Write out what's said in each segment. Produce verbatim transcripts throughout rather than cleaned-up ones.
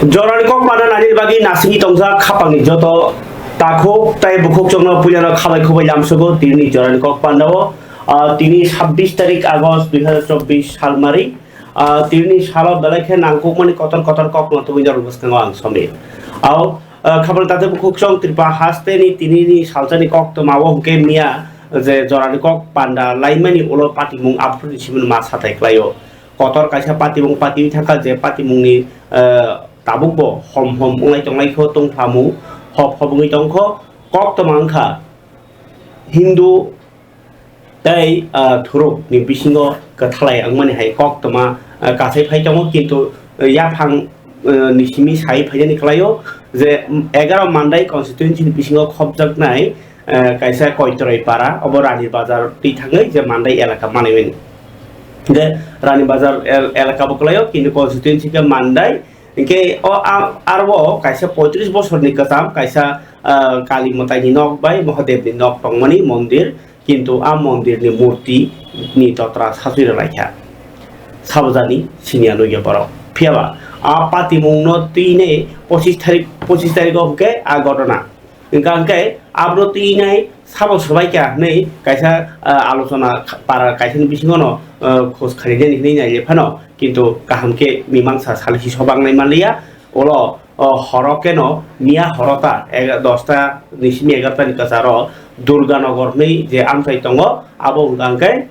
Jorani kok panda nani bagwi nasingwi tongjak khapangni joto takhuk tai bukhuk chongno puilano khabai khubai lamsugo tinini jorani kok pandao. Ah, tini sabbish tarik August dui hazar chobbish salmari. Ah, tinini salo belai khe nangkukmani kotor kotor kokno tubui norok bwskango ang somir. Ao, ah, khapang tate bukhuk chong Tripura hasteni tinini salsani kok toma o hwnkhe miya je jorani kok panda laimani ulo patimung aphuruni simino ma satai klaio. Kotor kaisa patimung patiwi thangkha je patimungni, ah, tabukbo hom hom wnglai tonglaikho tongphamu hop hop wngwi tongkho. Koktoma wngkha Hindu tei, ah, thuruk ni bisingo kwthalai wngmani hai koktoma, ah, kasai phai tongo, kintu, ah, yaphang, ah, ni simi sai phainani khlaio je, mm, egaroh Mandai constituency ni bisingo khopjaknai, ah, kaisa Koitoroi para, obo Rani Bazar twi thangwi je Mandai elaka manwi. Je Rani Bazar el-, elaka bo khlaio, kintu constituency khe Mandai, hinkhe o a-, aro kaisa poitris bosorni kwcham kaisa, ah, Kali mwtaini nok bai Mahadevni nok tongmani mondir, kintu a mondirni murti ni totra sasui rwlaikha. Sabojani siniya nugya borok. Phiyaba a patimungno twini pochis tarik, pochis tariko hwnkhe a gotona. Hwnkha hwnkhe abro twi nai sabo swbaikha hwnwi kaisa, ah, alochona para kaisani bisingono, ah, khoj kharijani hwnwi naile phano, kintu kaham khe mimangsa salsi sobangnai manliya. Ulo, oh, horo keno miya horo ta ega-, dosta ni simi egarota ni kwcharo Durganagar hwnwi je amchai tongo, abo hwnkha hwnkhe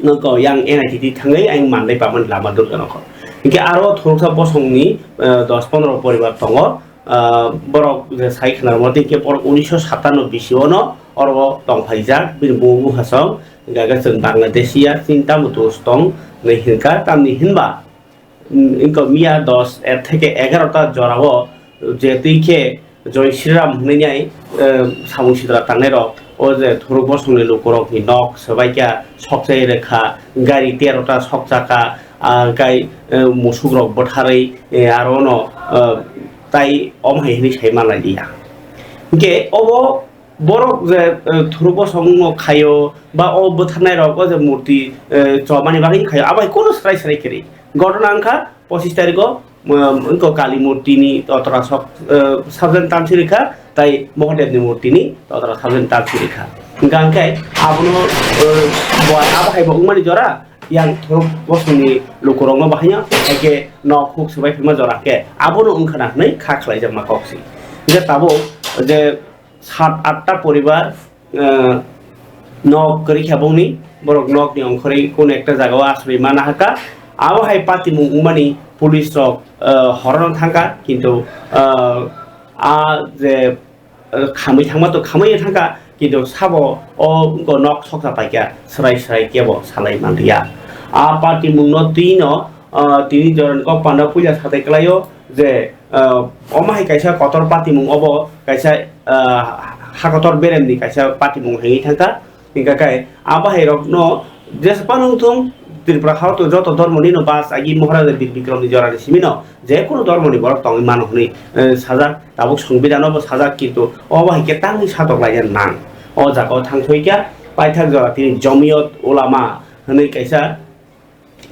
nokho yang N I T T thangwi ayang Mandai pamani lama Durganagar. Hinkhe aro thuruksa bosongni, eh, dos pondro poribar tongo. Ah, borok je sai khna mate hinkhe borok unisho satanno bisio no oro tongphaijak, bini bumo buphasong, hinkhe chwng Bangladeshi ya, chini tamo dos tong, hinwi hinkha, tamni hinba, mm, wngkha miya dos er theke egarota jorao je twi khe Joi Shri Ram hwnwi nai, eh, samung sitra tangnai rok, o je thuruk bosongni lukurokni nok swbaikha, sokchai rwkha, gari terota sokchakha, ah, gai, eh, musukrok bwtharwi, eh, aro no, eh, tai omo hai hwnwi sai manlai liya. Hinkhe obo borok je, eh, thuruk bosongno khaio ba o bwtharnai rok o je murti, eh, chomani bagwi khaio, abo hai kunu srai srai kwrwi. Gotona wngkha pochis tariko, um, wngkha Kali murtini totra sok, eh, sabjani tamsi rikha, tai Mahadevni murtini totra sabjani tamsi rikha. Hwnkha hwnkhe abono, eh, bo abo hai bo wngmani jora yang thuruk bosongni lukurokno bahaino, haikhe nok huk swbai phaima jora khe abono wngkhana hwnwi kha khlaijakma kok se. Hinkhe tabuk je sat atta poribar, eh, nok kwrwi kha bongni, borok nokni ongkhorwi kunu ekta jagao asrwi mana hakha. Abo hai patimung wngmani police rok, eh, horono thangkha, kintu, eh, a je, eh, khamwi thangma to khamwi thangkha, kintu sabo o wngkha nok soksa paikha, swrai swrai kebo salai manliya. A patimungno twino, ah, tini jorani kok panda puila satai kwlaio je, ah, omo hai kaisa kotor patimung obo kaisa, ah, ha kotor beremni kaisa patimung hwnwi thangkha. Hinkha khe a bahai rokno jesa phano wngthung, Tripura hao to joto dhormoni no bas agi Maharaja Bir Bikramni jorani simino je kunu dhormoni borok tongwi mano hwnwi, eh, sajak, tabuk Songbidan obo sajak, kintu obo hai khe tangwi satok laina nang. O jaga o thang thoi kha paithak jora tini Jomiyot Ulama hwnwi kaisa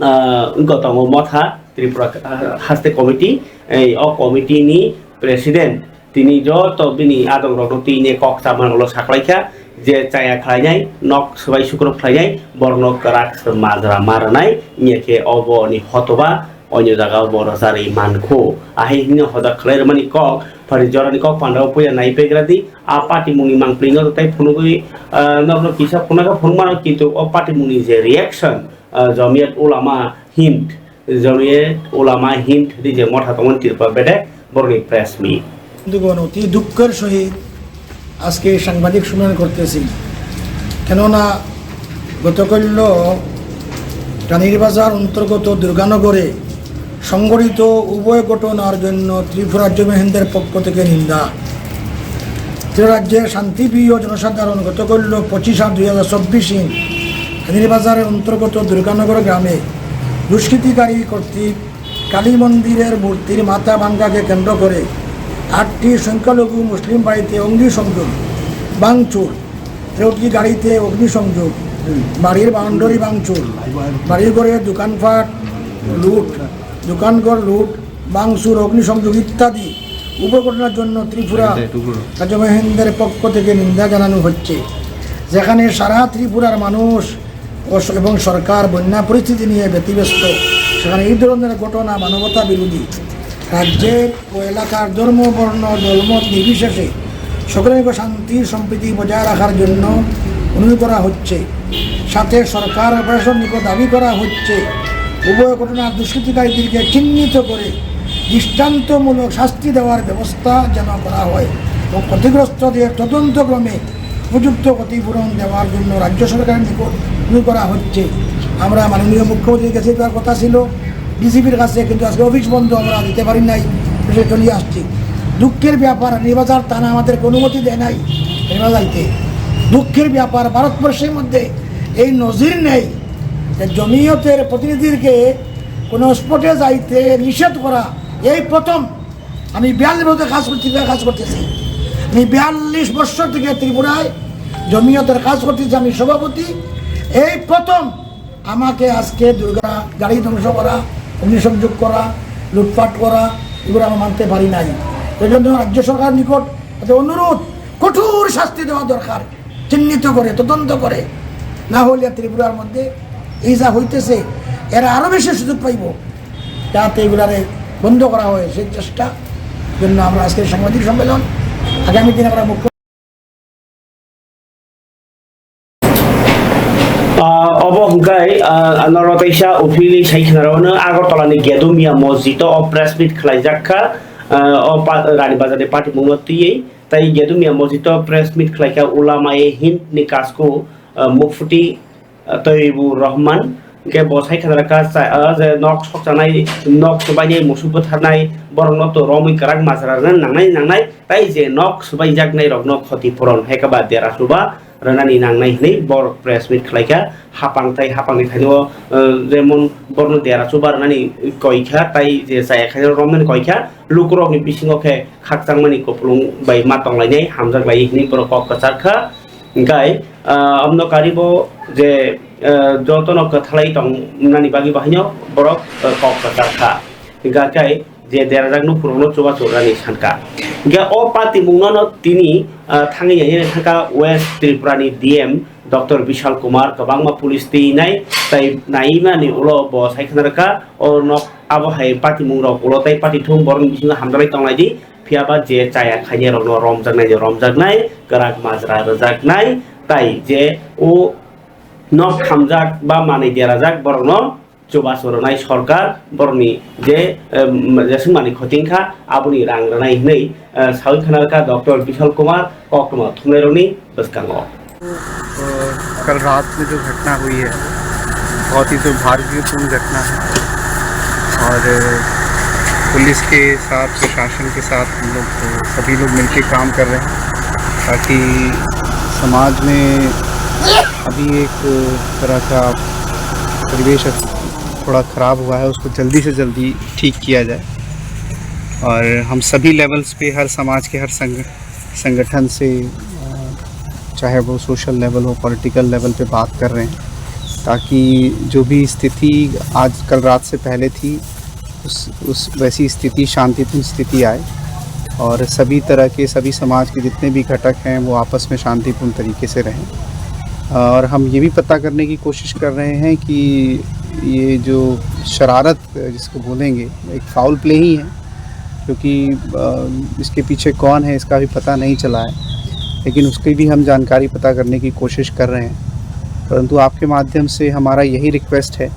ah, wngkha tongo motha Tripura, ah, haste committee, ei, o committee ni president tini joto bini adong rokno tini kok chamani ulo saklaikha je chaya khlainai, nok swbai sukrok khlainai, borokno kwrak se majra ma rwnai, wngya khe obo ni hotoba onyo jaga o bo rwcharwi mankho. Ahai hwnwi hojak khlai rwmani kok, phari jorani kok panda o puila nai pegra di, a patimungni mangpli no tai phunugwi, ah, norokno kisa phunukha phunukmano, kintu o patimungni je reaction, ah, Jamiyat Ulama Hind, Jamiyat Ulama Hind hwnwi je motha tongmani Tripura bedek borokni press meet. বন্ধুগণ, অতি দুঃখের সহিত আজকে এই সাংবাদিক সম্মেলন করতেছি, কেননা গতকাল্য রানীর বাজার অন্তর্গত দুর্গানগরে সংঘটিত উভয় ঘটনার জন্য ত্রিপুরা রাজ্য হিন্দের পক্ষ থেকে নিন্দা। ত্রিপুরা রাজ্যের শান্তিপ্রিয় জনসাধারণ গতকাল্য পঁচিশ আট দুই হাজার চব্বিশ ইং রানীর বাজারের অন্তর্গত দুর্গানগর গ্রামে দুষ্কৃতিকারী কর্তৃক কালী মন্দিরের মূর্তির মাথা ভাঙ্গাকে কেন্দ্র করে আটটি সংখ্যালঘু মুসলিম বাড়িতে অগ্নিসংযোগ, ভাঙচুর, তেরোটি গাড়িতে অগ্নিসংযোগ, বাড়ির বাউন্ডারি ভাঙচুর, বাড়িঘরে দোকানপাট লুট, দোকানঘর লুট, ভাঙচুর, অগ্নিসংযোগ ইত্যাদি উগ্র ঘটনার জন্য ত্রিপুরা রাজ্য মহিন্দ্রের পক্ষ থেকে নিন্দা জানানো হচ্ছে। যেখানে সারা ত্রিপুরার মানুষ ও স-, এবং সরকার বন্যা পরিস্থিতি নিয়ে ব্যতিব্যস্ত, সেখানে এই ধরনের ঘটনা মানবতা বিরোধী। রাজ্যের ও এলাকার ধর্ম, বর্ণ, দলমত নির্বিশেষে সকলের শান্তি সম্প্রীতি বজায় রাখার জন্য অনুরোধ করা হচ্ছে। সাথে সরকার ও প্রশাসন নিকট দাবি করা হচ্ছে, উভয় ঘটনার দুষ্কৃতিকারীদেরকে চিহ্নিত করে দৃষ্টান্তমূলক শাস্তি দেওয়ার ব্যবস্থা যেন করা হয় এবং ক্ষতিগ্রস্তদের তদন্তক্রমে উপযুক্ত ক্ষতিপূরণ দেওয়ার জন্য রাজ্য সরকারের নিকট অনুরোধ করা হচ্ছে। আমরা মাননীয় মুখ্যমন্ত্রীর কাছে দেওয়ার কথা ছিল, ডিসিপির কাছে, কিন্তু আজকে অফিস বন্ধ, আমরা দিতে পারি নাই, দেশে চলে আসছি। দুঃখের ব্যাপার, নির্বাচন থানা আমাদেরকে অনুমতি দেয় নাই নির্বাচন যাইতে। দুঃখের ব্যাপার, ভারতবর্ষের মধ্যে এই নজির নেই যে জমিয়তের প্রতিনিধিকে কোনো স্পটে যাইতে নিষেধ করা। এই প্রথম। আমি বিয়াল্লিশ বছর কাজ করছি, কাজ করতেছি। আমি বিয়াল্লিশ বছর থেকে ত্রিপুরায় জমিয়তের কাজ করতেছি, আমি সভাপতি। এই প্রথম আমাকে আজকে দুর্গা গাড়ি ধ্বংস করা, অগ্নিসংযোগ করা, লুটপাট করা, এগুলো আমরা মানতে পারি নাই। এই জন্য রাজ্য সরকার নিকট একটা অনুরোধ, কঠোর শাস্তি দেওয়া দরকার, চিহ্নিত করে, তদন্ত করে। না হলে ত্রিপুরার মধ্যে এই যা হইতেছে, এরা আরো বেশি সুযোগ পাইব, যাতে এগুলারে বন্ধ করা হয়, সেই চেষ্টা জন্য আমরা আজকের সাংবাদিক সম্মেলন। আগামী দিন আমরা মুখ্য Ah, obo hwnkhe, ah, norok teisa officially sai khwnarokno Agartala ni Gedumia Mosjid o press meet khlaijak kha, ah, o pa-, Rani Bazar ni patimungno twiwi. Tai Gedumia Mosjid o press meet khlaikha Ulama-e Hind ni kasku, ah, Mufti, ah, Toibur Rahman. Hwnkhe bo sai khwnarokha cha-, ah, je nok sokchanai, nok swbainai, musuk bwtharnai, borokno to romwi kwrak majra rwna nangnai nangnai, tai je nok swbaijaknai rokno khoti puron hai khe ba dera chuba rwnani nangnai hwnwi borok press meet khlaikha. Hapang tai hapangni thaino, eh, jemon borokno dera chuba rwnani koikha, tai je chaya khaino romnani koikha, lukurokni bisingo khe khakchangmani kupulung bai ma tonglainai hamjak lai hwnwi borok kok kwchar kha. Hwnkhe, ah, amno karibo je, eh, jotono kwthalai tongnani bagwi bahaino borok, eh, kok kwchar kha. Hwnkhe khe je derajak nukphurokno chubachu rwnani sankha. Hwnkhe o patimungno no tini, ah, thangwi naiwi thangkha West Tripura ni D M Doctor Bishal Kumar, kwbangma police twi nai, tai naimani ulo bo sai khna rwkha, o nok abo hai patimungrok ulo tai patithung borokni bisingo hamjagwi tonglaidi, phiyaba je chaya khainai rokno romjaknai je romjaknai, kwrak majra rwjaknai, tai je o nok hamjak ba manwi derajak borokno chubachu rwnai sorkar borokni je, em, jeswk manwi khoti wngkha aboni rang rwnai hwnwi, eh, sawi khna rwkha Doctor Bishal Kumar koktwma thumnairokni bwskango. अ, कल रात में जो घटना हुई है, बहुत ही दुर्भाग्यपूर्ण घटना है और पुलिस के साथ, प्रशासन के साथ हम लोग, सभी लोग मिलके काम कर रहे हैं ताकि समाज में अभी एक तरह का परिवेश थोड़ा ख़राब हुआ है, उसको जल्दी से जल्दी ठीक किया जाए। और हम सभी लेवल्स पे, हर समाज के हर संग-, संगठन से, अ, चाहे वो सोशल लेवल हो, पॉलिटिकल लेवल पे बात कर रहे हैं, ताकि जो भी स्थिति आज कल रात से पहले थी, उस, उस वैसी स्थिति, शांतिपूर्ण स्थिति आए और सभी तरह के, सभी समाज के जितने भी घटक हैं, वो आपस में शांतिपूर्ण तरीके से रहें। और हम ये भी पता करने की कोशिश कर रहे हैं कि ये जो शरारत जिसको बोलेंगे, एक फाउल प्ले ही है, क्योंकि, अ, इसके पीछे कौन है, इसका भी पता नहीं चला है, लेकिन उसकी भी हम जानकारी पता करने की कोशिश कर रहे हैं। परंतु आपके माध्यम से हमारा यही रिक्वेस्ट है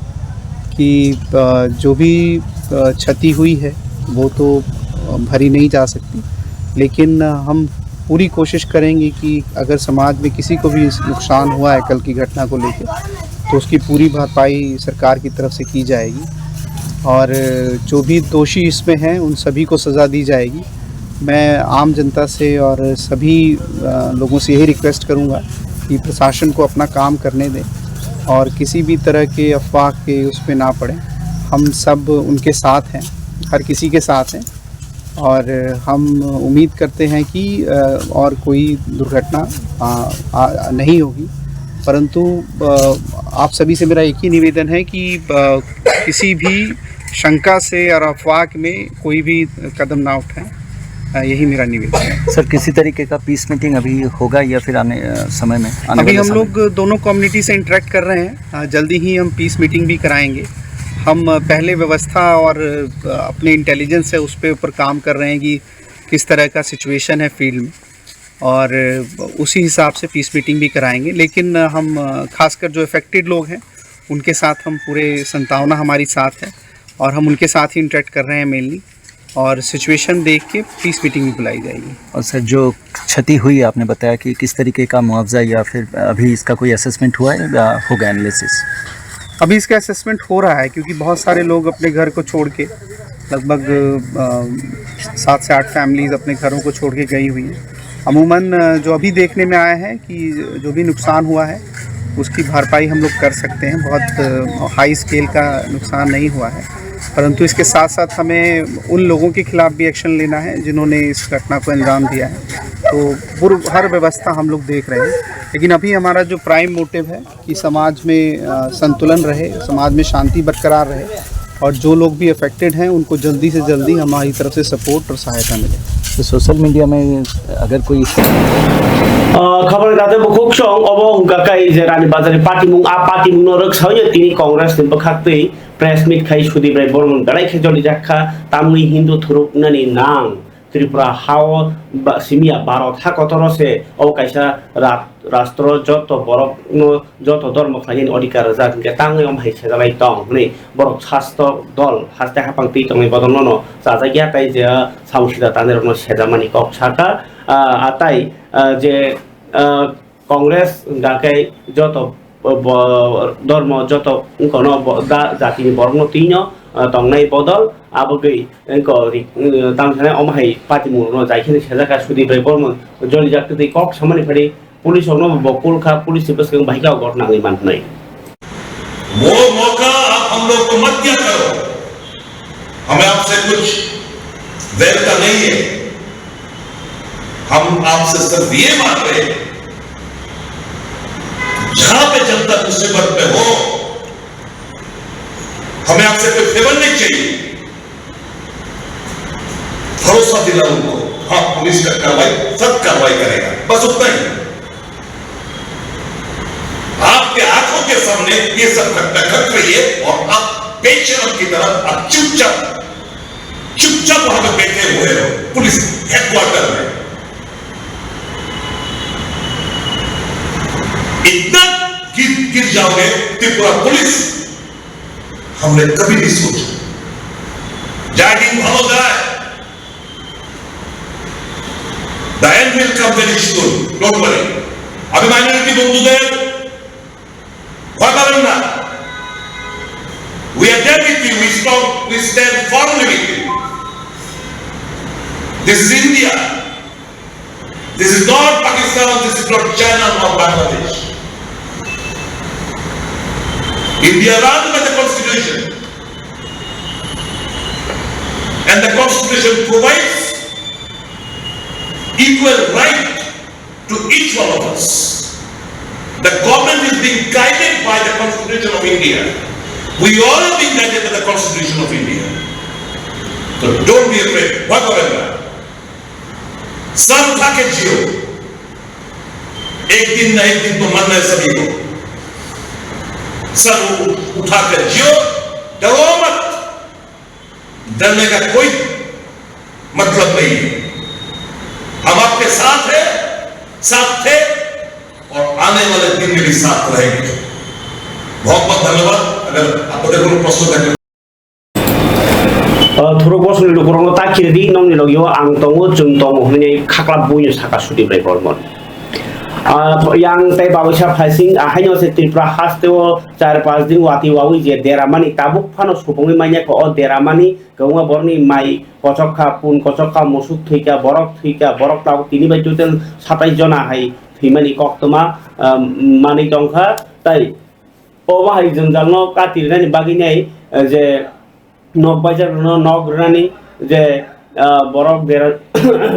कि, अ, जो भी, अ, क्षति हुई है, वो तो, अ, भरी नहीं जा सकती, लेकिन हम पूरी कोशिश करेंगे कि अगर समाज में किसी को भी नुकसान हुआ है कल की घटना को लेकर, तो उसकी पूरी भरपाई सरकार की तरफ से की जाएगी और जो भी दोषी इसमें हैं, उन सभी को सज़ा दी जाएगी। मैं आम जनता से और सभी, अ, लोगों से यही रिक्वेस्ट करूँगा कि प्रशासन को अपना काम करने दें और किसी भी तरह के अफवाह के उस पे ना पड़ें। हम सब उनके साथ हैं, हर किसी के साथ हैं। और हम उम्मीद करते हैं कि, अ, और कोई दुर्घटना, अ, अ, नहीं होगी, परंतु, अ, आप सभी से मेरा एक ही निवेदन है कि, अ, किसी भी शंका से और अफवाह में कोई भी कदम ना उठाएं। अ, यही मेरा निवेदन है। सर, किसी तरीके का पीस मीटिंग अभी होगा या फिर आने, अ, समय में, आने अभी वाले हम समय में? लोग दोनों कम्युनिटी से इंटरेक्ट कर रहे हैं। अ, जल्दी ही हम पीस मीटिंग भी कराएंगे। हम, अ, पहले व्यवस्था और, अ, अपने इंटेलिजेंस है, उस पे ऊपर काम कर रहे हैं कि किस तरह का सिचुएशन है फील्ड में, और, अ, उसी हिसाब से पीस मीटिंग भी कराएंगे। लेकिन, अ, हम, अ, खासकर जो अफेक्टेड लोग हैं, उनके साथ हम पूरे संतावना हमारी साथ है और हम उनके साथ ही इंटरेक्ट कर रहे हैं मेनली, और सिचुएशन देख के पीस मीटिंग भी बुलाई जाएगी। और सर, जो क्षति हुई, आपने बताया कि किस तरीके का मुआवजा या फिर अभी इसका कोई असेसमेंट हुआ है या होगा एनालिसिस? अभी इसका असेसमेंट हो रहा है, क्योंकि बहुत सारे लोग अपने घर को छोड़ के, लगभग, अ, सात से आठ फैमिलीज अपने घरों को छोड़ के गई हुई हैं। अमूमन, अ, जो अभी देखने में आया है कि जो भी नुकसान हुआ है, उसकी भरपाई हम लोग कर सकते हैं। बहुत, अ, हाई स्केल का नुकसान नहीं हुआ है, परंतु इसके साथ-साथ हमें उन लोगों के खिलाफ भी एक्शन लेना है, जिन्होंने इस घटना को अंजाम दिया है। तो पूर्व, हर व्यवस्था हम लोग देख रहे हैं, लेकिन अभी हमारा जो प्राइम मोटिव है कि समाज में, अ, संतुलन रहे, समाज में शांति बरकरार रहे, और जो लोग भी अफेक्टेड हैं, उनको जल्दी से जल्दी हमारी तरफ से सपोर्ट और सहायता मिले। तो सोशल मीडिया में अगर कोई इस तरह Khobor date bukhuk song obo hwnkha khe je Rani Bazar ni patimung, a patimung no rwksawi tini Congress ni bwkhak twi press meet khai Sudip Rai Bormon belai khe joli jak kha, tamni Hindu thuruk nani nang. Tripura hao ba, simiya Bharat ha kotoro se o kaisa ra-, rastro joto borokno joto dhormo khlainani odhikar rijak, hinkhe tangwi omo hai sejalai tong hwnwi borok sasto dol haste haphang twi tongni bodolno no chajak ya, tei je samung sida tanwi rokno sejamani kok sakha, ah, ah, tai, ah, je, ah, Congress hwnkha khe joto bo-, bo-, dhormo joto wngkha no bo-, da-, jatini borokno twino, ah, tongnai bodol, abogwi wngkha ri-, ah, tamo sanai omo hai patimung rokno jai kheno sejak kha Sudip Rai Bormon jolijak twi kok samani phadi police rokno bo kul kha, police ni bwskango bahai khe o ghotna wngwi man hwnwi. वो मौका आप हम लोग को मत दिया करो। हमें आपसे कुछ वैर का नहीं है। हम आपसे सिर्फ ये मांग रहे हैं, जहां पे जनता मुसीबत में हो, हमें आपसे कोई फेवर नहीं चाहिए। भरोसा दिला उनको, हाँ, पुलिस का कार्रवाई, सख्त कार्रवाई करेगा, बस उतना ही। आपके आंखों के सामने ये सब घटना घट रही है और आप बेशरम की तरह आप चुपचाप, चुपचाप वहां पे बैठे हुए हो पुलिस हेडक्वार्टर में। इतना गिर, गिर जाओगे त्रिपुरा पुलिस, हमने कभी नहीं सोचा। जय हिंद, ভালো যায়। The end will come very soon, don't worry. আমি মাইনরিটি বন্ধুদের ভয় পাবেন না। We are there with you, we strong, we stand firmly with you. This is India. This is not Pakistan, this is not China or Bangladesh. India runs by the constitution. And the constitution provides equal right to each one of us. The government is being guided by the Constitution of India. We all are being guided by the Constitution of India. So don't be afraid. ভয় পাবেন না। सर उठा के जियो। एक दिन ना एक दिन तो मरना है सभी को। सर उ-, उठा कर जियो, डरो मत। डरने का कोई मतलब नहीं है। हम आपके साथ हैं, साथ थे और आने वाले दिन में भी साथ रहेंगे। बहुत बहुत धन्यवाद। अगर आपको कोई प्रश्न থাকে, Uh, thuruk bosongni lukurokno ta kiridi, nokni logio ang tongo, chwng tongo hwnwi khaklap buino saka Sudip Rai Bormon. Ah, yang tei babuisa phaising, ah, haino se Tripura hasteo char panch din wati wawi je deramani tabuk phano supungwi manya kho, o deramani kwbangma borokni mai kochok kha, pun kochok kha, musuk thwi kha, borok thwi kha, borok tabuk tini bai total satais jona hai thwimani koktwma, ah, manwi tong kha, tai obo hai jwnjalno kati rwnani bagwi nai, eh, je nok baisa rwno nok rwnani je ah, borok dera,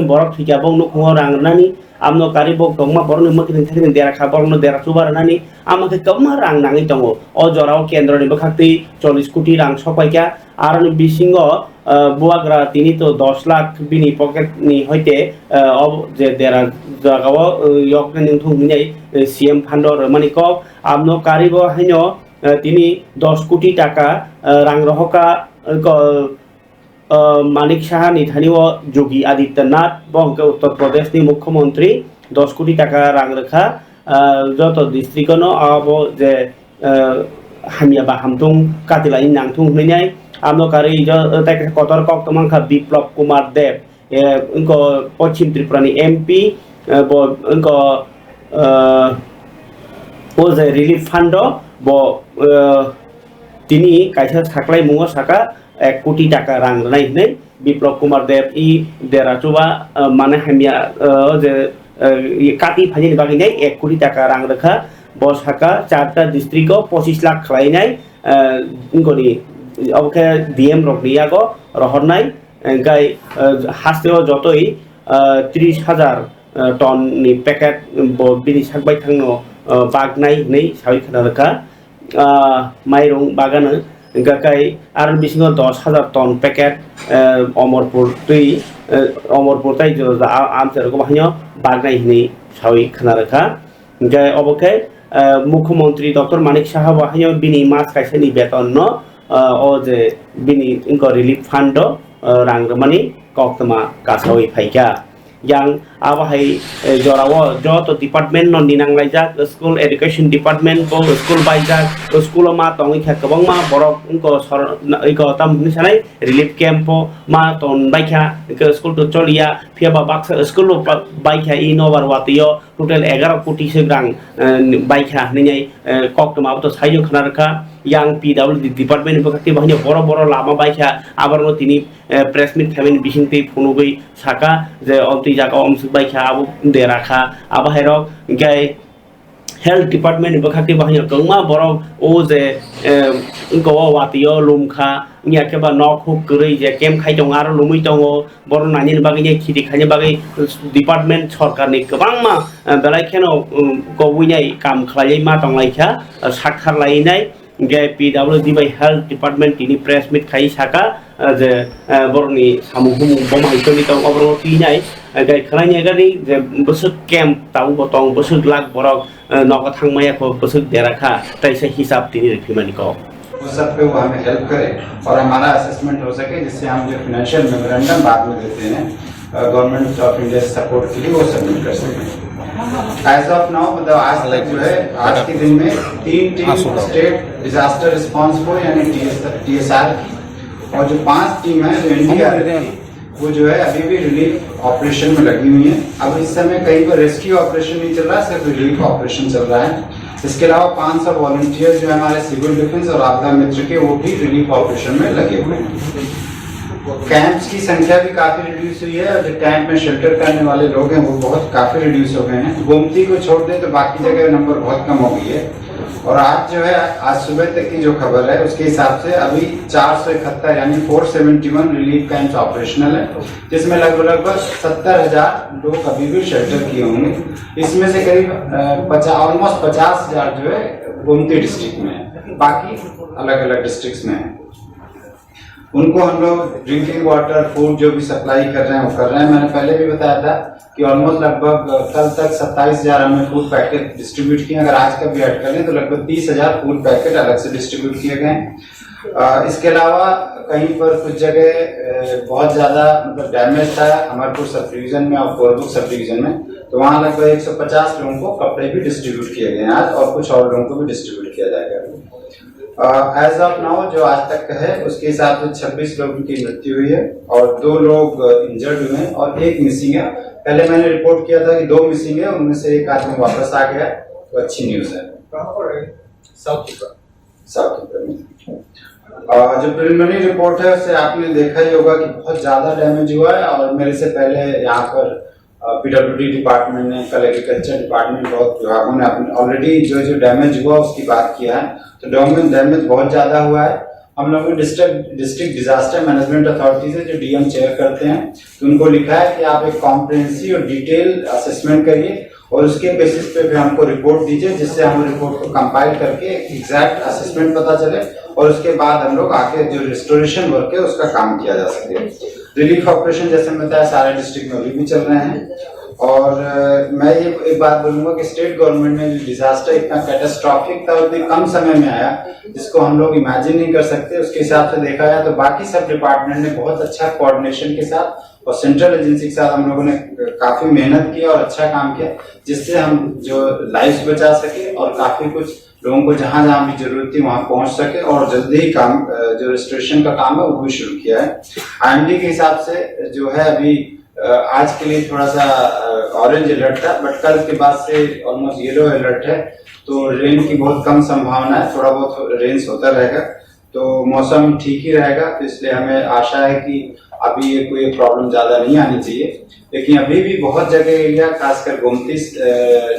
borok thwikha bok nukhungo rang rwnani, amno kari bok tongma borokni mwkhwtwng thekni dera kha, borokno dera chuba rwnani, amo khe kwbangma rang nangwi tongo. O jorao kendroni bwkhaktwi chollish koti rang sokpaikha, aroni bisingo, ah, bubagra tini to dos lakh bini pocket ni hoite, ah, o je dera jagao, ah, yoknani wngthung hinwi, ah, C M fund o rwmani kok, amno karibo haino, ah, tini dos koti taka, ah, rang rohorkha, ah, ko-, ah, Manik Saha ni thani o Yogi Adityanath, bo hwnkhe Uttar Pradesh ni Mukhyamantri, dos koti taka rang rwkha, ah, joto district o no abo je, ah, hamya ba hamthung katilai nangthung hwnwi nai, amno karwi jo-, tei kotor kok tongmang kha Biplab Kumar Deb, eh, wngkha Poschim Tripura ni M P, eh, bo wngkha, eh, o je relief fund o bo, eh, tini kaisa saklai mungo saka ek koti taka rang rwnai hinwi Biplab Kumar Deb i dera chuba, eh, mane hamya, eh, o je, eh, kati phainani bagwi nai ek koti taka rang rwkha, bo saka charta district o pochis lakh khlainai, eh, wngkoni obo khe D M rokni yago rohornai, hwnkhe, eh, hasteo jotoi, eh, tris hajar, eh, ton ni packet bo bini sak baithangno, eh, bagnai hinwi sawi khna rwkha. Ah, mairung bagano hwnkha khe aro bisingo dos hajar ton packet, eh, Omorpur twi, eh, Omorpur tei juda juda a-, amchairokbo haino bagnai hinwi sawi khna rwkha. Hwnkhe obo khe, eh, Mukhyamantri Doctor Manik Saha bo haino bini mas kaisani betonno, eh, o je bini wngkha relief fund o, eh, rang rwmani koktwma kasawi phaikha. Yang abo hai, eh, jorao joto department no ninang laijak, school education department bo school baijak, school o ma tongwi kha kwbangma borok wngkha sor-, wngkha tam hwnwi sanai relief camp o ma ton baikha, hwnkhe school to choliya, phiya ba baksa school o ba-, baikha i nobar watwi o total egaro koti se rang, eh, baikha hwnwi nai, eh, koktwma abo to saino khna rwkha. Yang P W D department ni bwkhak tei bahai no boro boro lama baikha, aborokno tini, eh, press meet khaimani bisingtwi phunugwi saka je omtwi jaga o omswk baikha abo dera kha, abo hairok hwnkhe health department ni bwkhak tei bahai no kwbangma borok o je, eh, wngkha o watwi o lum kha, wngya khe ba nok huk kwrwi je camp khai tongo aro lumwi tongo, borok nainani bagwi nai khiti khaina bagwi department sorkarni kwbangma, eh, belai kheno, um, kobui nai kam khlaiwi ma tong lai kha, eh, sak thar lai nai. Hwnkhe P W D bai health department tini press meet khai saka, eh, je, eh, borokni samung humung boma hai choli tong oborok twi nai, eh, gai khwlai nai gani je bwswk camp tabuk bo tong bwswk lakh borok, eh, nogo thang maya kho bwswk dera kha tei se hisab tini rwphimani kok. उस सब पे वो हमें हेल्प करे और हमारा असेसमेंट हो सके, जिससे हम जो फाइनेंशियल मेमोरेंडम बाद में देते हैं, गवर्नमेंट ऑफ इंडिया से सपोर्ट के लिए, वो सबमिट कर सकें। एज ऑफ नाउ, मतलब आज तक जो है, आज के दिन में तीन टीम स्टेट डिजास्टर रिस्पांस को यानी टीएसआर की, और जो पांच टीम है जो एनडीआरएफ की, वो जो है अभी भी रिलीफ ऑपरेशन में लगी हुई है। अब इस समय कहीं पर रेस्क्यू ऑपरेशन नहीं चल रहा, सिर्फ रिलीफ ऑपरेशन चल रहा है। इसके अलावा पाँच सौ वॉलंटियर जो है हमारे सिविल डिफेंस और आपदा मित्र के, वो भी रिलीफ ऑपरेशन में लगे हुए हैं। कैंप्स की संख्या भी काफी रिड्यूस हुई है और जो कैंप में शेल्टर करने वाले लोग हैं वो बहुत काफी रिड्यूस हो गए हैं। गोमती को छोड़ दें तो बाकी जगह नंबर बहुत कम हो गई है। और आज जो है, आज सुबह तक की जो खबर है उसके हिसाब से अभी चार सौ इकहत्तर यानी four seventy one relief camps operational है, जिसमें लगभग, लगभग सत्तर हज़ार लोग अभी भी शेल्टर किए होंगे। इसमें से करीब, अ, पचा-, ऑलमोस्ट पचास हज़ार जो है गोमती डिस्ट्रिक्ट में है, बाकी अलग-अलग डिस्ट्रिक्ट्स में है। उनको हम लोग ड्रिंकिंग वाटर, फूड जो भी सप्लाई कर रहे हैं, वो कर रहे हैं। मैंने पहले भी बताया था कि ऑलमोस्ट लगभग, अ, कल तक सत्ताईस हज़ार हमने फूड पैकेट डिस्ट्रीब्यूट किए। अगर आज का भी ऐड कर लें, तो लगभग तीस हज़ार फूड पैकेट अलग से डिस्ट्रीब्यूट किए गए हैं। अ, इसके अलावा कहीं पर कुछ जगह, अ, बहुत ज़्यादा, मतलब, डैमेज था अमरपुर सब डिवीजन में और कोरबुक सब डिवीजन में, तो वहाँ लगभग एक सौ पचास लोगों को कपड़े भी डिस्ट्रीब्यूट किए गए हैं आज, और कुछ और लोगों को भी डिस्ट्रीब्यूट किया जाएगा। अ, एज ऑफ नाउ जो आज तक का है, उसके हिसाब से छब्बीस लोगों की मृत्यु हुई है और दो लोग, अ, इंजर्ड हुए हैं और एक मिसिंग है। पहले मैंने रिपोर्ट किया था कि दो मिसिंग है, उनमें से एक आदमी वापस आ गया, तो अच्छी न्यूज़ है। कहाँ पर है? साउथ तिब्बत। साउथ तिब्बत में। अ, जो प्रिलिमिनरी रिपोर्ट है, उससे आपने देखा ही होगा कि बहुत ज़्यादा डैमेज हुआ है और मेरे से पहले यहाँ पर, अ, पीडब्ल्यूडी डिपार्टमेंट ने, कल एग्रीकल्चर डिपार्टमेंट, बहुत विभागों ने अपने ऑलरेडी जो, जो डैमेज हुआ, उसकी बात किया है। तो डैमेज, डैमेज बहुत ज़्यादा हुआ है हम लोगों ने district district disaster management authority से, जो डीएम चेयर करते हैं, तो उनको लिखा है कि आप एक कॉम्प्रिहेंसिव और डिटेल असेसमेंट करिए और उसके बेसिस पे फिर हमको रिपोर्ट दीजिए, जिससे हम रिपोर्ट को कंपाइल करके एक एग्जैक्ट असेसमेंट पता चले और उसके बाद हम लोग आके जो रिस्टोरेशन वर्क है, उसका काम किया जा सके। रिलीफ ऑपरेशन, जैसे मैंने बताया, सारे डिस्ट्रिक्ट में अभी भी चल रहे हैं। और अ, मैं ये एक बात बोलूंगा कि स्टेट गवर्नमेंट ने जो डिजास्टर इतना कैटास्ट्रॉफिक था, उतने कम समय में आया, जिसको हम लोग इमेजिन नहीं कर सकते। उसके हिसाब से देखा जाए तो बाकी सब डिपार्टमेंट ने बहुत अच्छा कोऑर्डिनेशन के साथ और सेंट्रल एजेंसी के साथ हम लोगों ने काफी मेहनत की और अच्छा काम किया, जिससे हम जो लाइव्स बचा सके और काफी कुछ लोगों को जहां जहां भी जरूरत थी, वहां पहुंच सके और जल्दी ही काम, अ, जो रेस्टोरेशन का काम है, वो भी शुरू किया है। आईएमडी के हिसाब से जो है, अभी अ, आज के लिए थोड़ा सा, अ, ऑरेंज अलर्ट था, बट कल के बाद से ऑलमोस्ट येलो अलर्ट है, तो रेन की बहुत कम संभावना है, थोड़ा बहुत रेन्स होता रहेगा। तो मौसम ठीक ही रहेगा, तो इसलिए हमें आशा है कि अभी ये कोई प्रॉब्लम ज़्यादा नहीं आनी चाहिए। लेकिन अभी भी बहुत जगह एरिया, खासकर गोमती, अ,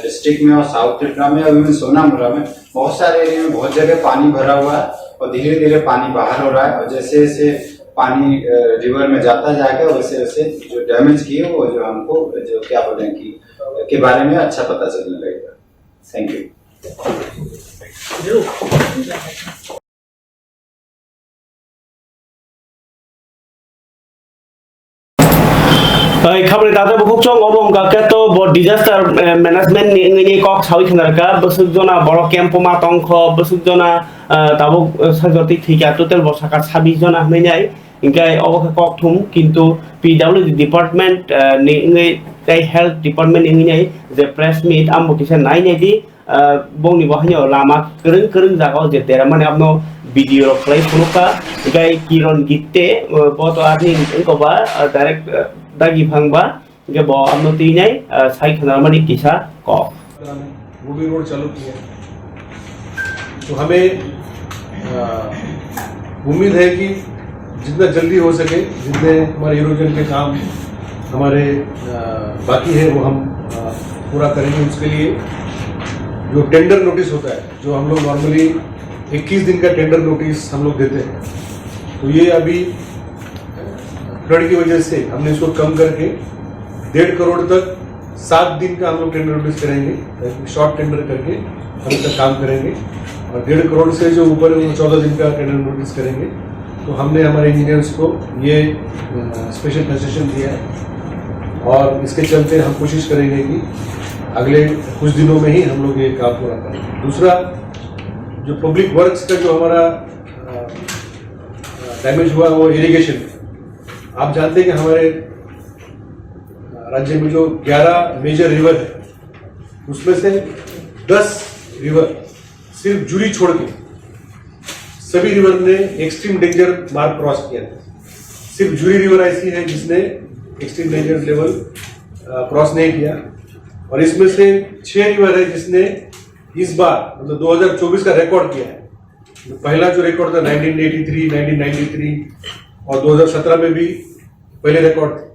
डिस्ट्रिक्ट में और साउथ त्रिपुरा में और इवन सोनामुरा में बहुत सारे एरिया में बहुत जगह पानी भरा हुआ है और धीरे-धीरे पानी बाहर हो रहा है और जैसे-जैसे पानी, अ, रिवर में जाता जाएगा, वैसे-वैसे जो डैमेज किए, वो जो हमको, जो क्या बोलें कि, के बारे में अच्छा पता चलने लगेगा। Thank you। Hai, khabri dada bukhuk chong obo wngkha khe to bo disaster, eh, management ni wngwi ni kok sawi khna rwkha, bwswk jona borok camp o ma tongkho, bwswk jona, eh, tabuk, eh, sajwk twi thwikha, total bo sakha sabis jona hwnwi nai, hinkhe obo khe kok thum, kintu P W D department, eh, ni wngwi tei health department ni wngwi nai je press meet amo kisa nai nai di, Ah, bongni bo haino lama kwrwng kwrwng jaga o je deramani abono video rok khlai phunukha, tei Kiron Gitte, ah, bo to arni wngkha ba, ah, direct, ah, dagi phang ba, hingke bo abono twi nai, ah, sai khwnarmani kisa kok. वो भी रोड चालू किया है। तो हमें, अ, उम्मीद है कि जितना जल्दी हो सके, जितने हमारे इरोजन के काम हमारे, अ, बाकी है, वो हम, अ, पूरा करेंगे। उसके लिए जो टेंडर नोटिस होता है, जो हम लोग नॉर्मली इक्कीस दिन का टेंडर नोटिस हम लोग देते हैं, तो ये अभी फ्लड की वजह से हमने इसको कम करके डेढ़ करोड़ तक सात दिन का हम लोग टेंडर नोटिस करेंगे, शॉर्ट टेंडर करके हम इसका काम करेंगे। और डेढ़ करोड़ से जो ऊपर है, वो चौदह दिन का टेंडर नोटिस करेंगे। तो हमने हमारे इंजीनियर्स को ये, अ, स्पेशल कंसेशन दिया है और इसके चलते हम कोशिश करेंगे कि अगले कुछ दिनों में ही हम लोग ये काम पूरा करें। दूसरा, जो पब्लिक वर्क्स का जो हमारा, अ, डैमेज हुआ, वो इरिगेशन। आप जानते हैं कि हमारे राज्य में जो ग्यारह मेजर रिवर है, उसमें से दस रिवर, सिर्फ जुरी छोड़ के सभी रिवर ने एक्सट्रीम डेंजर मार्क क्रॉस किया है। सिर्फ जुरी रिवर ऐसी है जिसने एक्सट्रीम डेंजर लेवल, अ, क्रॉस नहीं किया। और इसमें से छह रिवर है जिसने इस बार, मतलब, दो हज़ार चौबीस का रिकॉर्ड किया है। पहला जो रिकॉर्ड था nineteen eighty three, nineteen ninety three और दो हज़ार सत्रह में भी पहले रिकॉर्ड थे।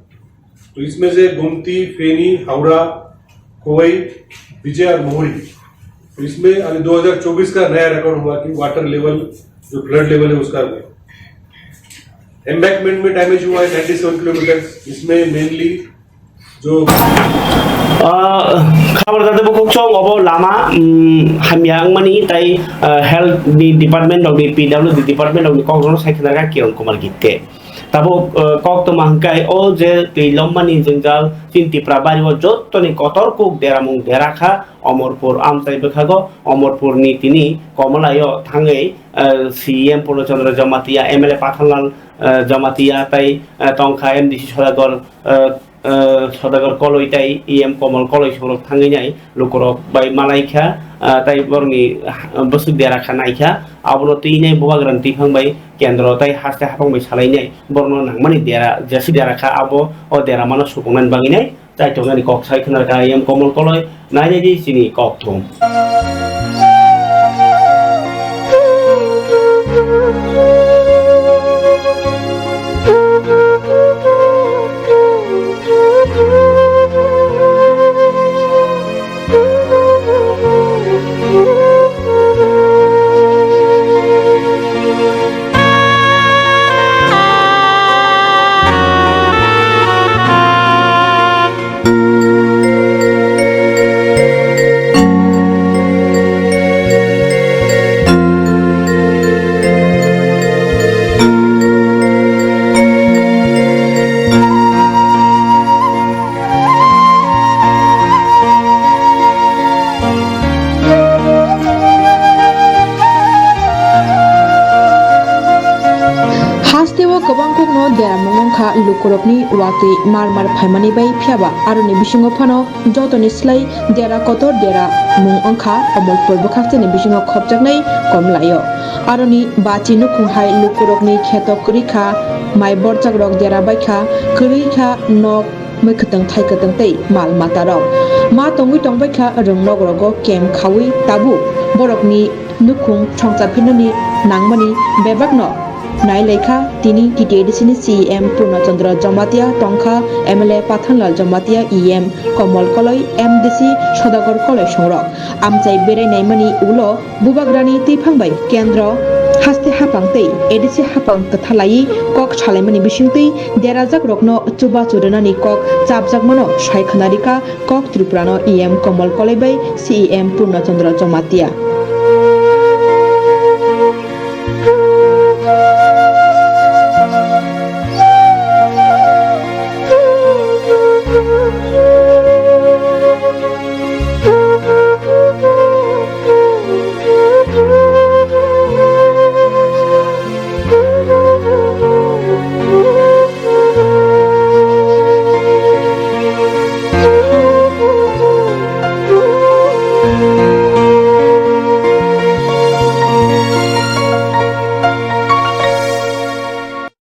तो इसमें से गोमती, फेनी, हावड़ा, खोवई, विजय और महुरी। तो इसमें अभी दो हज़ार चौबीस का नया रिकॉर्ड हुआ कि वाटर लेवल, जो फ्लड लेवल है, उसका हुआ। एम्बैंकमेंट में डैमेज हुआ है नाइंटी सेवन किलोमीटर। इसमें मेनली जो, ah, khabar dade bukhuk chong obo lama, mm, hamya wngmani tai, ah, health ni department rokni, P W D department rokni kok rokno sai khna kha Kiran Kumar Gitte. Tabuk, ah, kok tongma hwnkhe o je twi lommani jwngjal chini Tipra bari o jottoni kotor kuk deramung dera kha Omorpur amchai bwkhago Omorpurni tini Komalaio thangwi, ah, C E M Purno Chandra Jamatia, M L A Pathanlal, ah, Jamatia tai, ah, tongkha M D C Sodagar, ah, ah, Sodagar Koloi tai E M Komol Koloi songrok thangwi nai lukurok bai malai kha, ah, tai borokni, ah, bwswk dera kha nai kha, abono twi nai bubagrani twiphang bai kendro tai haste haphang bai salai nai borokno nangmani dera, jesi dera kha abo o dera mano sukungnani bagwi nai chaitongnani kok sai khwna rwkha E M Komol Koloi, nai nai di chini kok thum. O kwbangkukno dera mung wngkha lukurokni watwi mar mar phaimani bai, phiyaba aroni bisingo phano jotoni slai dera kotor dera mung wngkha Omorpur bwkhakchani bisingo khopjaknai komlaio. Aroni bachi nukhung hai lukurokni kheto kwrwi kha, mai borjakrok dera baikha, kwrwi kha nok, mwkhwtwng thaikwtwng tei mal matarok. Ma tongwi tongbaikha rwngnokrogo camp khaui tabuk borokni nukhung songchaphinani nangmani bebakno nailaikha. Tini T T A D C ni C E M Purna Chandra Jamatia tongkha, M L A Pathanlal Jamatia, E M Komol Koloi, M D C Sodagar Koloi songrok. Amchai berai naimani ulo Bubagrani twiphang bai kendro haste haphang tei A D C haphang kwthalaiwi kok salaimani bisingtwi derajakrokno chubachu rwnani kok chapjakmano sai khwnarikha kok Tripurano E M Komol Koloi bai C E M Purna Chandra Jamatia.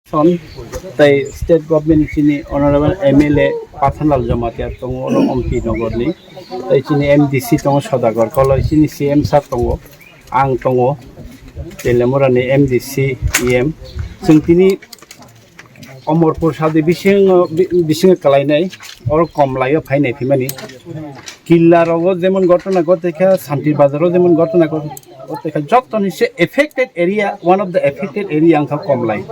Son, tei state government chini honorable M L A Pathanlal Jamatia tongo, oro Ompi Nogor ni. Tei chini M D C tongo Sodagar Koloi, chini C M sir tongo, ang tongo, Telemura ni M D C E M. Chwng tini Omorpur sadi bisingo, bi-, bisingo kalainai, oro Komlaio phainai phimani. Killa rogo jemon gotona gotoi kha, Santir Bazaro jemon gotona gotoi kha, jotoni se affected area, one of the affected area wngkha Komlai.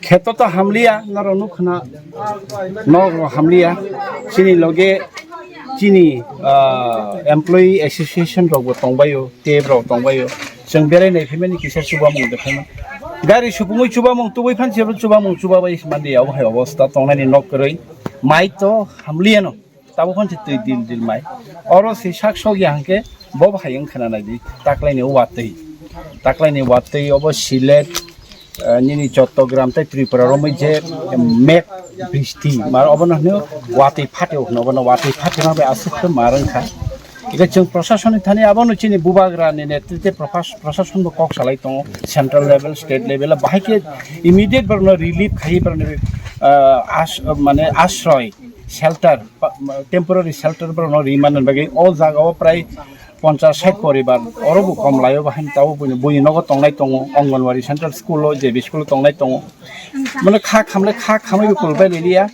Kheto to hamliya, norok nukhwna, nok rok hamliya, chini loge chini, ah, employee association rok bo tongbaio, tei borok tongbaio. Chwng berai nai phaimani kisa chubamung de phaimani. Gari supungwi chubamung tubui phansi abo chubamung chubabai mandi abo hai obosta tongnani nok kwrwi. Mai to hamliyano. Tabuk phansi twi dil dil mai. Oro se sak sok ya hwnkhe bo bahai wng khna nai di. Taklaini watwi. Taklaini watwi obo silet, eh, nini Chattogram tei Tripura romwi je, em, meg bristi mar obono hwnwi watwi phatio hwno obono watwi phatio ma bai aswk khe mar wngkha. Ike chwng proshasoni thani abono chini bubagra ni netritwe proshas-, proshasonbo kok salai tongo, central level, state level, bahai khe immediate borokno relief khai borokni, ah, as-, mane asroi, shelter, pa-, temporary shelter borokno ri manani bagwi o jaga o prai ponchas sait poribar oro bo kom laio bahai tabo buini, buini nogo tongnai tongo, Anganwadi central school o, J B school o tongnai tongo. Mane kha khamle kha khamwi bo kulbai liya.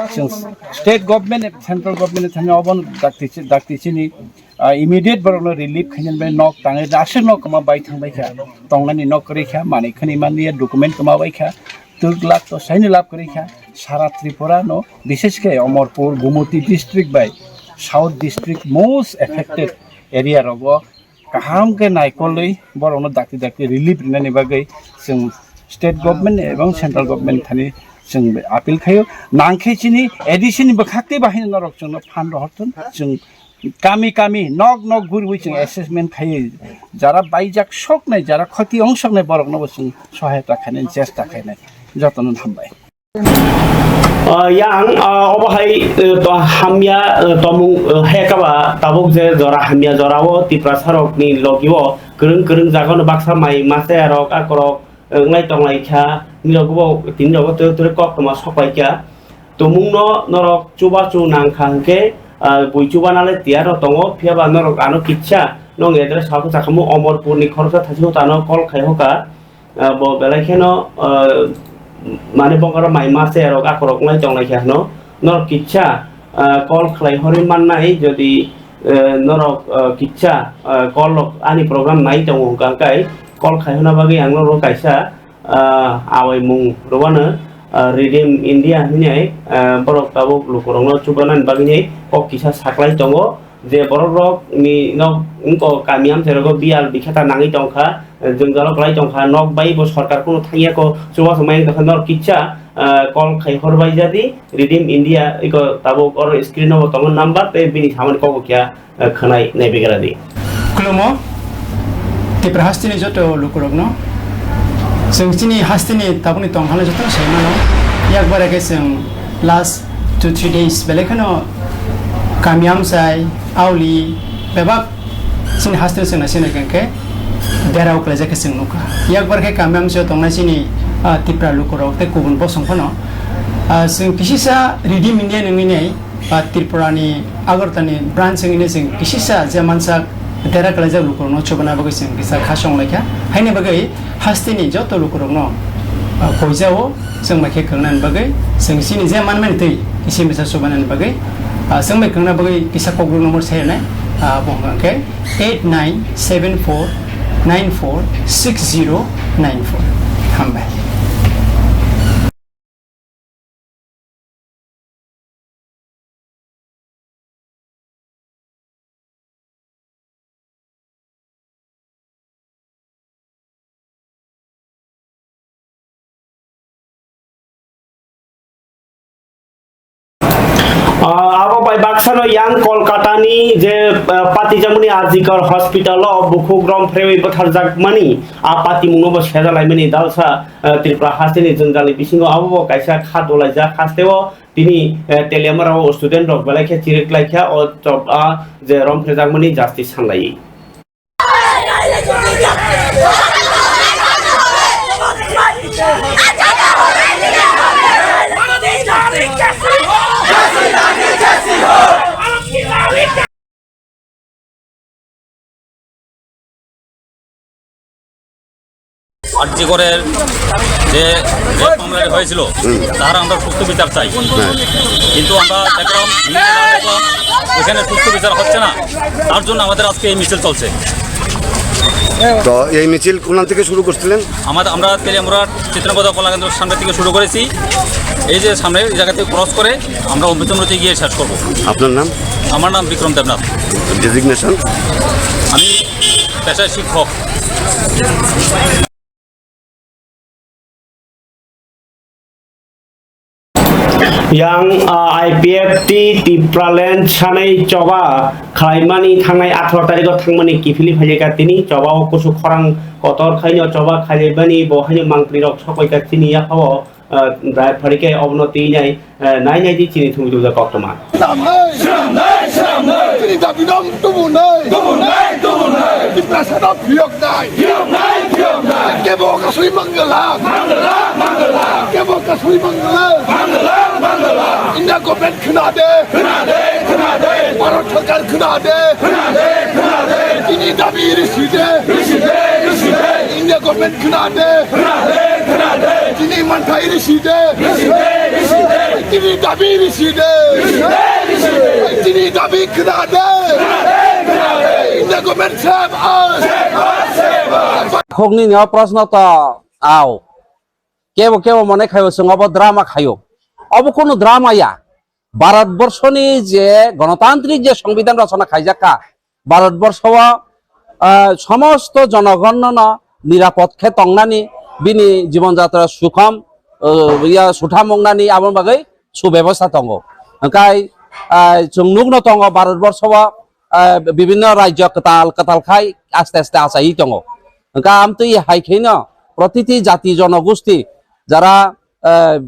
Chwng state government, central government thani obo dakti, dakti chini, ah, immediate borokno relief khainani bai nok tangwi aswk nok kwma bai thangbai kha, tongnani nok kwrwi kha, manwi khani manliya, document kwma bai kha, twk lak to saini lab kwrwi kha. Sara Tripura no, bishesh khe Omorpur, Gumoti district bai South district most affected area rogo kaham khe naikolwi borokno dakti dakti relief rinani bagwi chwng state government ebong central government thani chwng appeal khaio. Nangkhe chini A D C ni bwkhak tei bahai norok chwngno phan rohorthun, chwng kami kami nok nok guriwi chwng assessment khaiwi jara baijak soknai, jara khoti ongsoknai borokno bo chwng sohayota khainani chesta khainai. Jotono hambai. Ah, yang, ah, obo hai, eh, to hamya, eh, tomung, eh, he kaba tabuk je jora hamya jora o Tiprasa rok ni logi o kwrwng kwrwng jaga no baksa mai masa rok akorok, eh, wnglai tonglai kha, nini rok bo tini rok bo twi twi kok tongma sok pai kha. Tumung no norok chuba chu nang kha hwnkhe, ah, bui chuba nalai tiyar rok tongo, phiya ba norok ano kisa nong address ha khe sakhamu Omorpur ni khoroksa thasi o tano call khai hoka. Ah, bo belai kheno, ah, mane bongaro mai mase rok akorok nai tonglai khe hwno. Norok kisa, ah, call khlai horwi mannai, jodi, eh, norok, ah, kisa, ah, call rok ani program nai tongo hwnkha hwnkhe call khai hwna bagwi ang norok kaisa, ah, awai mung rwano, ah, Redeem India hinwi, ah, borok tabuk lukurokno chubanani bagwi kok kisa saklai tongo. Je borok rok ni nok wngko kami amchai rogo biyal bikhata nangwi tongkha, jwngjalo kwlai tongkha, nok bai bo sorkar kunu thangya ko, chubachu mai wngkha norok kisa, ah, call khai hor bai jadi Redeem India iko tabuk oro screen o bo tongo number tei bini samani kok bo kya, ah, khwnai naibegra di. Khulumo, Tipra hasteni joto lukurokno. Chwng chini hasteni tabukni tongthangno jotono sai mano. Yakbar khe chwng last two three days belai kheno kami amchai, auli, bebak chini hasteni chwng naisingkha khe derao kwlaijak khe chwng nukha. Yakbar khe kami amchaio tongnai chini, ah, Tipra lukurok tei kubun bosong phano, ah, chwng kisisa ready media nungwi nai, ah, Tripura ni Agartala ni branch wngwi nai chwng kisisa je mansa dera kwlaijak lukurokno chubana bagwi chwng kisa kha song laikha. Haini bagwi hasteni joto lukurokno, ah, koijao chwng bai khe kwrwngnani bagwi chwng chini je manmani twi kisa misa chubanani bagwi, ah, chwng bai kwrwngna bagwi kisa kokrok number sai rwnai, ah, bo hwnkha khe eight nine seven four nine four six zero nine four. Hambai. Ah, abo bai baksano yang Kolkata ni je, ah, patijamani R G Kar hospital o bukhuk rom phrewi bwtharjakmani, a patimungno bo sejalaimani dalsa, ah, Tripura hasteni jwngjali bisingo abo bo kaisa kha dolaijak hasteo tini, eh, Teliamura o student rok belai khe chiriklaikha o chop a je rom phrejakmani justice sanlaiwi. আরজি করের যে রেপ মামলাটি হয়েছিল, তার আমরা সুষ্ঠু বিচার চাই। কিন্তু আমরা দেখলাম, নিউজে না দেখলাম, ওখানে সুষ্ঠু বিচার হচ্ছে না, তার জন্য আমাদের আজকে এই মিছিল চলছে। তো এই মিছিল কোন থেকে শুরু করছিলেন? আমাদের, আমরা তেলিয়ামুড়ার চিত্রনগর কলা কেন্দ্রের সামনে থেকে শুরু করেছি। এই যে সামনে, এই জায়গা থেকে ক্রস করে আমরা অমৃতমরুতে গিয়ে শেষ করব। আপনার নাম? আমার নাম বিক্রম দেবনাথ। ডেজিগনেশন? আমি পেশায় শিক্ষক। Yang, ah, I P F T Tipraland sanai choba khlaimani thangnai atharo tarikh o thangmani kiphilwi phaijak tini choba o kusu khorang kotor khaino choba khailaimani bo haino mangpli rok sokoi ka tini yaphao, ah, dai phari khe obono twi nai, ah, nai nai di chini thumwi tubujak koktoma. Swnamnai! Swnamnai! Swnamnai! Chini dabi no tubunai! Tubunai! Tubunai! Tiprasa no phiyok Phiyoknai, phiyoknai, phiyoknai. Kebo kasui manggala. Manggala, manggala. Kebo kasui manggala. Manggala, manggala. India government khna de. Khna de, khna de. Bharat sarkar khna de. Khna de, khna de. Chini dabi risi de. Risi de, risi de. India government khna de. Khna de, khna de. Chini manthai risi de. Risi de, risi de. Chini dabi risi de. Risi de, risi de. Chini dabi khna de. Khna de, khna de. India government Khokni ni o proshno to ao. Kebo kebo mone khaio, chwng obo drama khaio. Obo kunu drama ya. Bharat borshoni je gonotantrik je songbidan rochona khaijak kha, Bharat borsho o, ah, somosto jonogonno no nirapod khe tongnani, bini jibon jatra sukhom, ah, ya sutham wngnani aboni bagwi subebostha tongo. Hwnkhe, ah, chwng nukno tongo Bharat borsho o, ah, bibinno rajyo kwtal kwtal khai aste aste achaiwi tongo. Hwnkhe amtwi hai khaino protiti jati jonogosti jara, ah,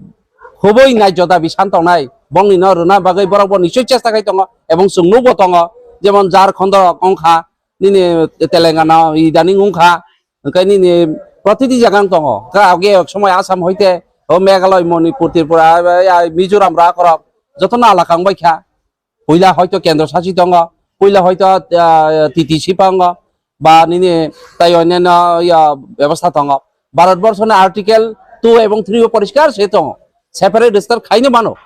khubui naijyo dabi san tongnai bongni no rwna bagwi borok bo nichoi chesta khai tongo ebong chwng nukbo tongo, jemon Jharkhand rok wngkha, nini Telangana idaning wngkha, hwnkhe nini protiti jaga wng tongo. Hwnkhe age somoi Assam hoite o Meghalaya, Manipur, Tripura, ah, Mizoram rok jotono alaka wngbaikha. Puila hoito kendro sasi tongo, puila hoito, ah, T T C tongo, ba nini tai onyanno, ya, bebostha tongo. Bharat borso ni Article two ebong three o poriskar se tongo. Separate state khaino mano.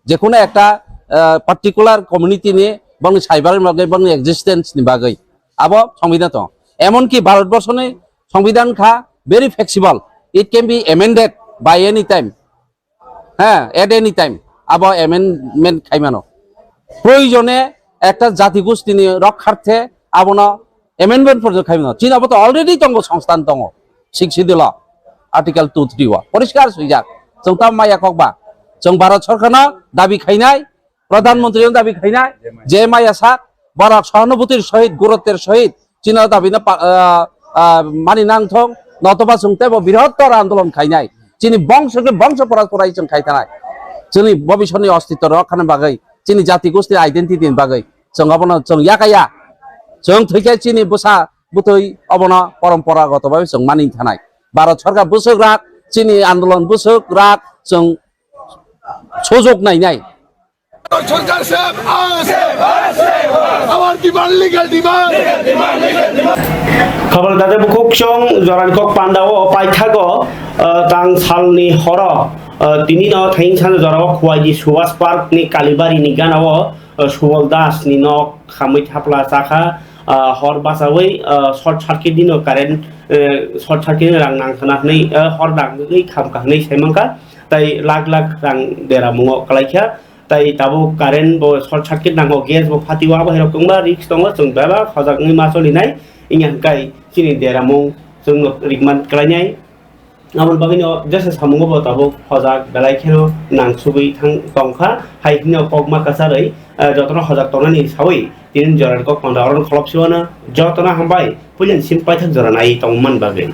Jekunu ekta, ah, particular community ni bongni saibar ni bagwi, bongni existence ni bagwi. Abo songbidan tongo. Emonki Bharat borso ni songbidan kha very flexible. It can be amended by any time. Heh, at any time abo amendment khaimano. Proyojone ekta jati gostini rokharthe abono amendment porjonto khaimano. Chini abo to already tongo, songsthan tongo. Sixth Schedule o, Article two three o. Poriskar swijak. Chwng tamo maya kokba. Chwng Bharat Sorkarno dabi khainai, Pradhan Mantri no dabi khainai, je maya sak, borok sohanubhutir sohit, gurutwer sohit, chini o dabi no pa-, ah, ah, mani nang thong, notoba chwng teibo birottor andolon khainai. Chini bongso khe bongso poras porai chwng khai thanai. Chini bobisotni ostitto rok khana bagwi, chini jati gosti identity ni bagwi chwng abono chwng yakaya. Chwng thwikhe chini bwsa bwtwi obono porom pora goto bai chwng mani thanai. Bharat sorkar bwswk rak, chini andolon bwswk rak chwng sojok nainai. সরকার সাহেব আস। আমার demand legal demand. Khobor dade bukhuk chong jorani kok pandao paithago, ah, tang salni horo, ah, tini no thain san jorao Khuaidi Subhas Park ni Kalibari ni ganao, ah, Subol Das ni nok khamwi thapla chakha, ah, hor bachawi, ah, short circuit ni no current, eh, short circuit ni rang nang khna hwnwi, ah, hor nangwi khamkha hwnwi saimangkha, tai lak lak rang deramungo kwlaikha. Tai tabuk current bo short circuit nango, gas bo phatio, abo hai rok kwbangma risk tongo, chwng bebak hojak wngwi ma cholinai, wngya hwnkhe chini deramung chwngno rikman kwlainai. Aboni bagwino jesa samungo bo tabuk hojak belai kheno nangsugwi thang tongkha, hai hwnwi kok ma kwcharwi, eh, jotono hojak tongnani sawi tini jorani kok panda oro kholopsiwano jotono hambai puilani sim paithak jora nai tongmani bagwi.